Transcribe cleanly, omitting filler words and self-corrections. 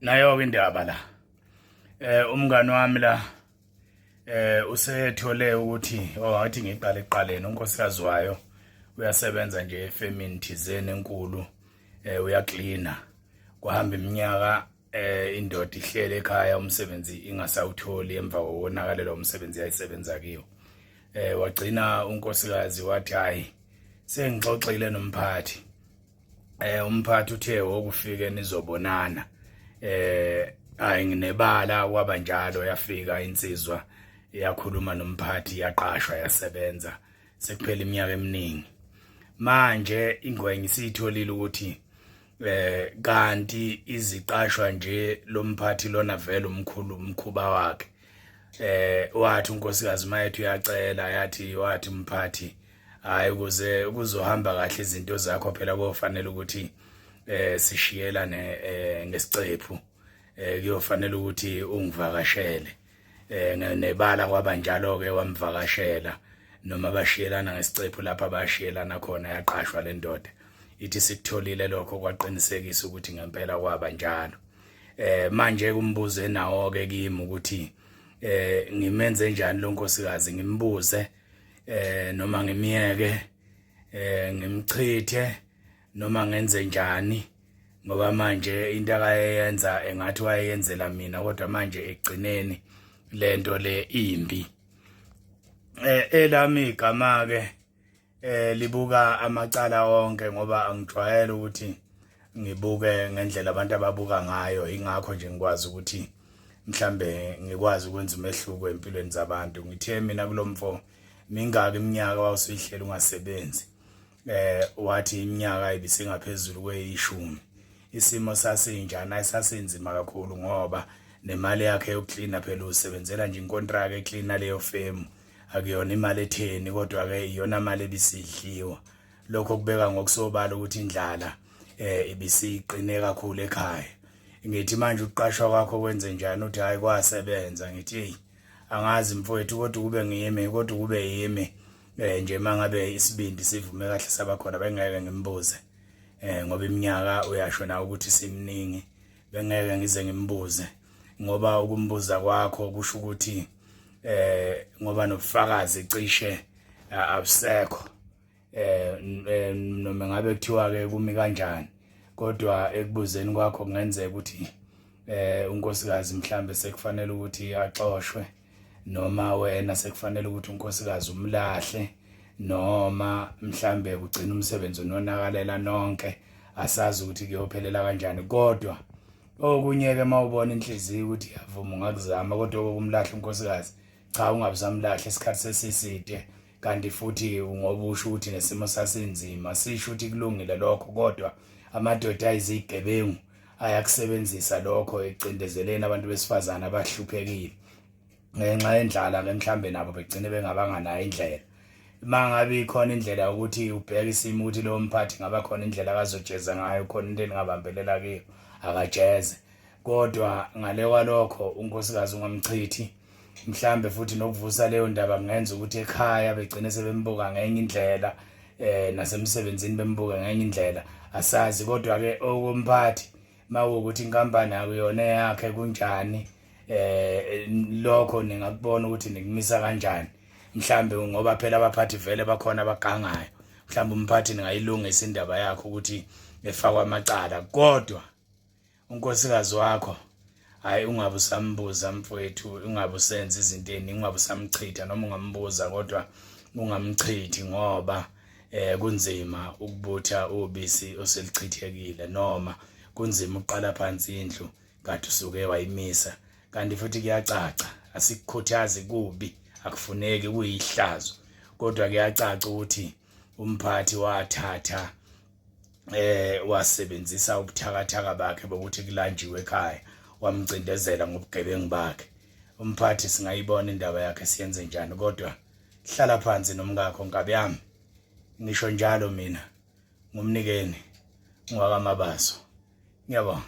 Nayo-ke indaba la. Umngani wami la usethole ukuthi owathi ngiqale ekuqaleni unkosikazi wayo uyasebenza nje efemini thizeni enkulu uyaklina. Kwahamba iminyaka indoda ihlele ekhaya umsebenzi ingasawutholi emva kokonakalelwa umsebenzi yayisebenza kiwo. Wagcina unkosikazi wathi hayi sengixoxile nomphathi. Umphathi uthe wokufike nizobonana. Hayi nginebala kwaba njalo yafika insizwa yakhuluma nomphathi yaqashwa yasebenza sekuphela iminyaka eminingi. Manje ingwenya isitholile ukuthi kanti iziqashwa nje lomphathi lona vele umkhulu umkhuba wakhe. Wathi unkosikazi mayethu uyacela yathi wathi umphathi hayi ukuze kuzohamba kahle izinto zakho phela kofanele ukuthi sishiyelane ngesicephu kuyofanele ukuthi ungivakashele nebala kwaba njalo ke wamvakashela noma bashiyelana ngesicephu lapha bashiyelana khona yaqashwa le ndoda ithi sikutholile lokho kwaqinisekisa ukuthi ngempela kwaba njalo. Manje kumbuzo enawo ke kimi ukuthi ngimenze njani lo nkosikazi, ngimbuze noma ngimyeke, ngimchithe noma ngenze njani, ngoba manje into akayenza engathi wayeyenzela mina, kodwa manje ekugcineni lento le imbi. Elami igama ke libuka amacala onke ngoba angijwayele ukuthi ngibuke ngendlela abantu ababuka ngayo, ingakho nje ngikwazi ukuthi mhlambe ngikwazi ukwenza umehluko empilweni zabantu. Ngithe mina kulomfo mingaki iminyaka wawusuyihlela ungasebenzi? Wathi iminyaka ibisingaphezulu kweyishumi. Isimo sasinjani? Ayisasinzima kakhulu ngoba nemali yakhe yokuklina phela usebenzela nje inkontraka eklina leyo femu, akuyona imali etheni kodwa ke iyona mali ebisidliwa. Lokho kubeka ngokusobala ukuthi indlala ibisiqine kakhulu ekhaya. Ngithi manje ukuqashwa kwakho kwenze njani? Uthi hayi kwasebenza. Ngithi hey angazi mfowethu, kodwa kube ngiyimi, kodwa kube yimi nje mangabe isibindi sivume kahle sabakhona bengeke ngimbuze ngoba iminyaka uyasho na ukuthi simningi, bengeke ngize ngimbuze ngoba ukumbuza kwakho kusho ukuthi ngoba nobufakazi cishe abusekho noma ngabe kuthiwa ke kumi kanjani, kodwa ekubuzeni kwakho kungenzeka ukuthi unkosikazi mhlambe sekufanele ukuthi axoshwe, noma wena sekufanele ukuthi unkosikazi umlahle, noma mhlambe kugcina umsebenzi unonakalela nonke, asazi ukuthi kuyophelela kanjani. Kodwa okunye ke mawubona inhliziyo ukuthi iyavuma ungakuzama, kodwa okumlahla unkosikazi cha, ungabusamlahla isikhathi sesiside. Kanti futhi ngoba usho ukuthi nesimo sasinzima, sisho ukuthi kulungile lokho, kodwa amadoda ayizigebengu ayakusebenzisa lokho ekucindezeleni abantu besifazane abahluphekile ngenxa yendlala ke, mhlambe nabo begcine bengabanga nayo indlela. Mangabe ikhona indlela ukuthi ubheke isimo ukuthi lowo mphathi ngaba khona indlela akazojeza ngayo, khona into eningabambelela kiyo, akajeze. Kodwa ngale kwalokho unkosikazi ungamchithi, mhlambe futhi nokuvusa leyo ndaba kungenza ukuthi ekhaya begcine sebembuka ngenye indlela, nasemsebenzini bembuka ngenye indlela, asazi. Kodwa ke okomphathi mawukuthi inkampani akuyona yakhe kunjani, lokho ningakubona ukuthi nikumisa kanjani, mhlambe ngoba phela abaphathi vele bakhona abagangayo, mhlambe umphathi ningayilungisa indaba yakho ukuthi efakwa amacala. Kodwa unkosikazi wakho hayi ungabe usambuza mfowethu, ungabe usenza izinto eziningi, ungabe usamchitha, noma ungambuza kodwa ungamchithi ngoba kunzima ukubutha ubisi oselichithekile, noma kunzima ukuqala phansi indlu kade usuke wayimisa. Kanti futhi kuyacaca, asikukhuthazi kubi, akufuneki, kuyihlazo, kodwa kuyacaca ukuthi umphathi wathatha wasebenzisa ubuthakathaka bakhe bokuthi kulanjiwe ekhaya, wamcindezela ngobugebengu bakhe. Umphathi singayibona indaba yakhe siyenze njani, kodwa hlala phansi nomkakho nkabi yami, ngisho njalo mina ngumnikeni ngwakamabaso. Ngiyabonga.